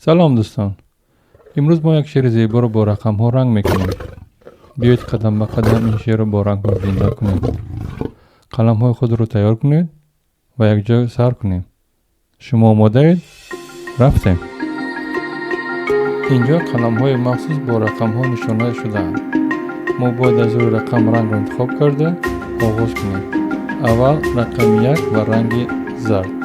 Салом, дӯстон! Имрӯз мо як шеъри зеборо бо рақамҳо ранг мекунем. Биёед, қадам ба қадам ин шеърро бо рангҳо зинда кунем. Қаламҳои худро тайёр кунед ва якҷо сар кунем. Шумо омодаед? Рафтем! Инҷо қаламҳои махсус бо рақамҳо нишона шудаанд. Мо бояд аз рӯи рақам рангро интихоб карда оғоз кунем. Аввал рақами 1 ва ранги зард.